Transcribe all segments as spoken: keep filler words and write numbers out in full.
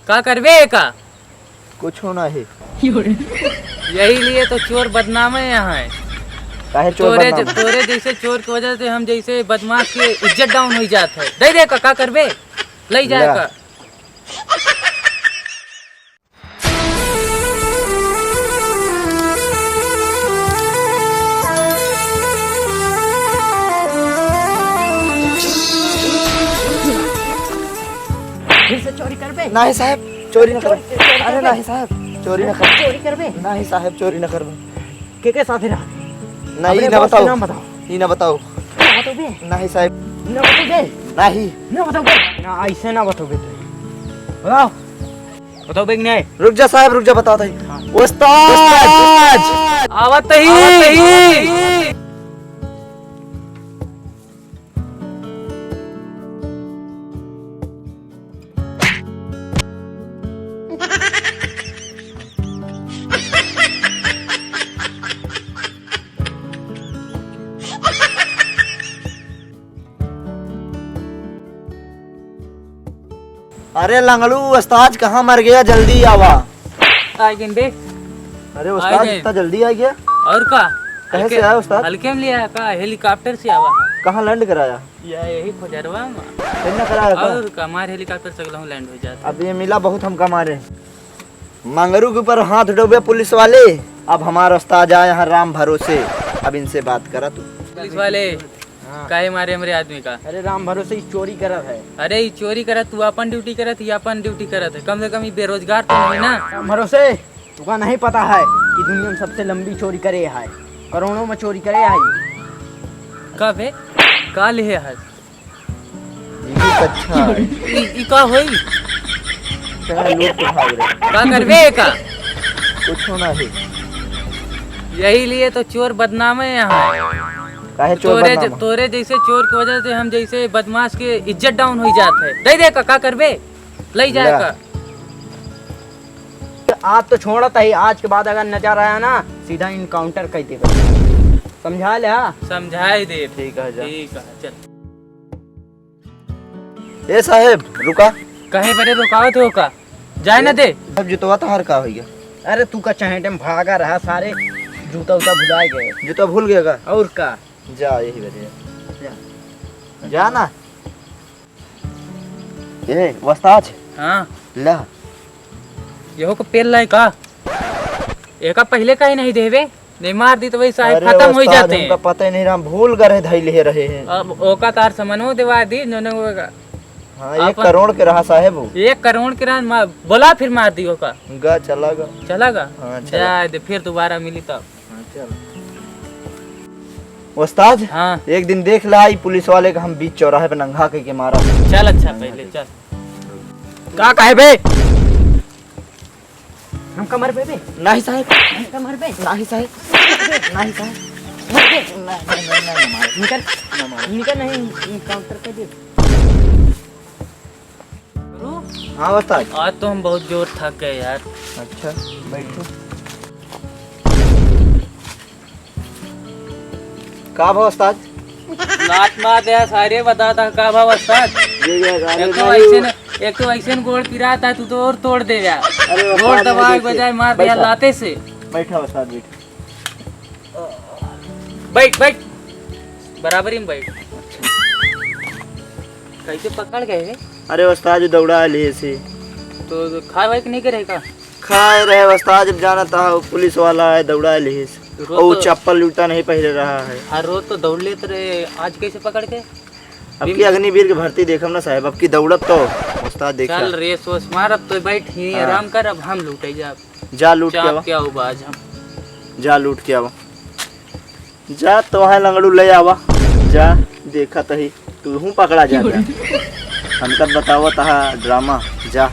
का करबे का? कुछ होना है। यही लिए तो चोर बदनाम है यहाँ है। काहे चोर तोरे बदनाम ज-, है? तोरे जैसे चोर की वजह से हम जैसे बदमाश के इज्जत down हो जात है। दे दे का, का करबे? ले जाए ला। का। फिर से चोरी करबे? नाही साहेब, चोरी न करब। चोरी, चोरी अरे करबे? नाही साहेब, चोरी न करब। चोरी करबे? नाही साहेब, चोरी न करब। के के साथे रहा? नाही, अपने ई ना boss के बताओ। नाम बताओ। ई ना बताओ। ना बताओ बे? नाही साहेब। ना बताओ बे? नाही। ना बताओ बे? ना, ऐसे ना बताओ बे। बताओ। बताओ बे कि नाही? रुक जा साहेब, रुक जा, बताओ ताई। हाँ। उस्ताद! उस्ताद! आवत ही। आवत ही। अरे लंगड़ू, उस्ताद कहाँ मर गया, जल्दी आवा। आ गए बे। अरे आ उस्ताद, गए। इतना जल्दी आ गया? और का? कहाँ से हल्के, आया उस्ताद? हल्के में लिया है का? Helicopter से आवा है। कहाँ land कराया? या यही खोजरवा में। Land कराया का? और का, हमार helicopter से अगला land हो जाता। अब ये मिला बहुत हमका मारे। मंगरू के ऊपर हाथ उठौबे पुलिस वाले। अब हमार उस्ताद आए हैं राम भरोसे, अब इनसे बात करा तू। पुलिस वाले, हाँ। काहे मारे हमरे आदमी का? अरे राम भरोसे, ई चोरी करत है। अरे ई चोरी करत, तू अपन duty करत, ई अपन duty करत है। कम से कम ई बेरोजगार तो नहीं ना? राम भरोसे, तुका नहीं पता है कि दुनिया में सबसे लंबी चोरी करे है, करोड़ों में चोरी करे है। का बे? का लिहे है? ई भी अच्छा है। ई, ई का होई? चला लूट के भाग रहे। का करबे का? कुछ होना है। यही लिए तो चोर बदनाम है यहाँ। काहे चोर तोरे ज-, बदनाम है? तोरे जैसे चोर की वजह से हम जैसे बदमाश के इज्जत down हो जात है। दे दे का, का करबे? ले जाए ला। का। आज तो छोड़त ही, आज के बाद अगर नजर आया ना, सीधा encounter कर देबे। समझा ले, हाँ? समझाई दे। ठीक है, जा। ठीक है, चल। ए साहेब, रुका। कहे बरे रुकावत हो का? जाए ना दे। अब जुतवा तोहार का होइगा? अरे तू का चहेटे में भागा रहा, सारे जूता उता भुला गए। जूता भूल गया का? और का? जा, यही बरे। जा। जा ना। ए, वस्ताज। हाँ। ला। यहो को पेल लाई का? एका पहिले काहे नहीं देवे? नहीं मार दी तो वही साहेब अरे खत्म हो वस्ताज, जाते हैं। हमका पता ही नहीं रहा, हम भूल गए रहे, धैले रहे हैं। अब ओका तार समनो देवा दी, नोने ओका। हाँ, एक अपन करोड़ के रहा साहेब वो। एक करोड़ के रहा, मा-, बोला फिर मार दी ओका। गा, चला गा। चला गा? हाँ, चला। जाए दे, फिर दोबारा मिली तब। हाँ, चल। उस्ताद, हाँ। एक दिन देख ला, ई पुलिस वाले का हम बीच चौराहे पे नंगा के, के मारा। चल, अच्छा, हाँ, पहले ठीक। चल। का कहे बे? हमका मरबे बे? नाही साहेब। हमका मरबे? नाही साहेब। नाही साहेब। मरबे? नाही, नाही, नाही, नाही, नाही, मारो। निकल। ना मारो। निकल, नहीं, encounter कर दे। गुरु? हाँ उस्ताद। आज तो हम बहुत जोर थक गए यार। अच्छा, बैठो। का भा उस्ताद? लात मार दे सारे, बता था का भा उस्ताद? ये क्या गाली एक तो मारी? ऐसे न, एक तो ऐसे न गोड़ पिरात है, तू तो और तोड़ दे यार। अरे उस्ताद, गोड़ दबा के बैठो। बजाय मार दिया बैठा। लाते से। बैठा उस्ताद, बैठा। बैठ, बैठ, बराबरी में बैठ। कैसे पकड़ गए रे? अरे उस्ताद, जो दौड़ा लिए से। तो खाए वाए के नहीं करे का? खाए रहे उस्ताद, जब जाना था, वो पुलिस वाला है, दौड़ा लिए से। रोज और वो तो चप्पल जूता नहीं पहने रहा है। हर रोज तो दौड़ लेते रहे, आज कैसे पकड़ के? अब की अग्निवीर के भर्ती देखम ना साहेब, अब की दौड़ब तो उस्ताद देखा। चल रेस वेस मार, अब तो बैठ ही हाँ। आराम कर, अब हम लूटे जाब। जा लूट के चाप आवा। क्या हुआ आज हम? जा लूट के आवा। जा तोहे लंगड़ू ले आवा। जा, देखा तही तू हूँ पकड़ा जा, जा। हमका बतावा तहा ड्रामा। जा।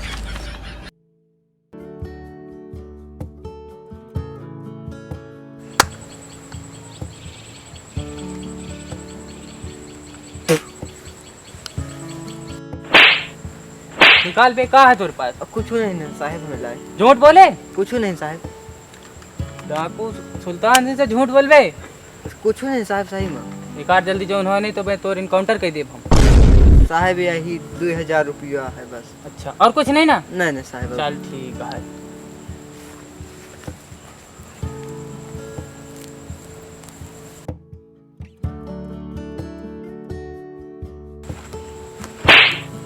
निकाल बे, का है तोरे पास? कुछ नहीं ना साहेब, मिला है। झूठ बोले? कुछ नहीं साहेब। डाकू सुल्तान जी से झूठ बोलबे? कुछ नहीं साहेब, सही में। निकाल जल्दी, जौन हो नहीं तो मैं तोर encounter कर देब हम। साहेब, यही दुई हजार रुपया है बस। अच्छा, और कुछ नहीं ना? नहीं, नहीं साहेब। चल ठीक है।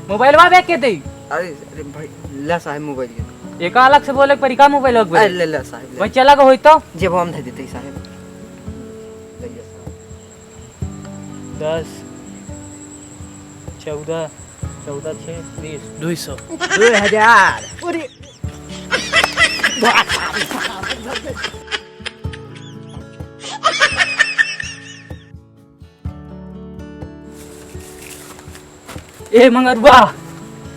मोबाइलवा देख के दे। अरे, अरे भाई, ला साहेब मोबाइल के। एक अलग से बोले के परी का मोबाइल के अरे, बोले? ले ला साहेब, ले। वही चला गो होई तो? जेब हम धर देते ही साहेब। ले ला साहेब। दस, चौदह, चौदह छः, बीस, दुई सौ। दुई हजार। अरे। ए मंगरुआ,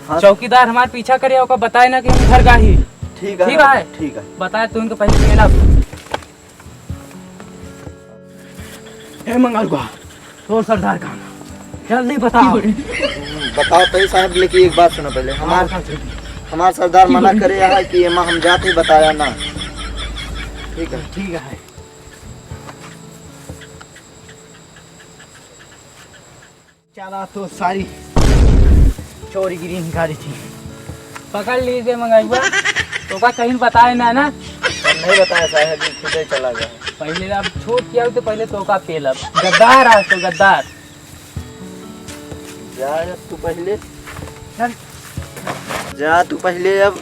हाँ। चौकीदार हमार पीछा करे, ओका बताए ना कि हम घर का ही। ठीक है, ठीक है। ठीक है। बताए तो इनके पहले पेला। ए मंगरुआ, तोर सरदार कहाँ है? जल्दी बताओ। बताओ तो ही साहब, लेकिन एक बात सुनो पहले। हमार, हाँ, हाँ, ठीक है। हमार सरदार मना करे है कि एमा हम जात ही बताया ना। ठीक है। ठीक है। चला तो सारी चोरीगिरी निकाली थी। पकड़ लीजिए मंगरुआ, तोका कहीं बताए ना ना। हम नहीं बताया साहब, ये खुद ही चला गया। पहले अब छूट किया हो तो पहले तोका पेलब। गद्दार आज तो गद्दार। जा, जा तू पहले। चल। जा तू पहले अब।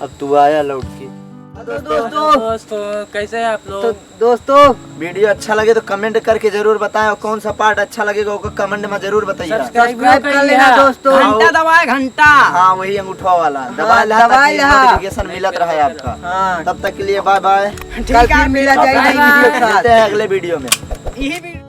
अब तू आया लौट के। तो दोस्तों, दोस्तों, कैसे हैं आप लोग? तो दोस्तों, वीडियो अच्छा लगे तो कमेंट करके जरूर बताएं, और कौन सा पार्ट अच्छा लगेगा ओको कमेंट में जरूर बताइए। सब्सक्राइब कर लेना दोस्तों। घंटा दबाए, घंटा। हाँ, वही अंगूठा वाला हाँ, दबाए ला, दबाए ताकि ला। नोटिफिकेशन मिलत रहे आपका। हाँ। तब तक के लिए बाय बाय। ठीक है, फिर मिला जाएगा बाय बाय। वीडियो के साथ। मिलते हैं अगले वीडियो में। यही वीडियो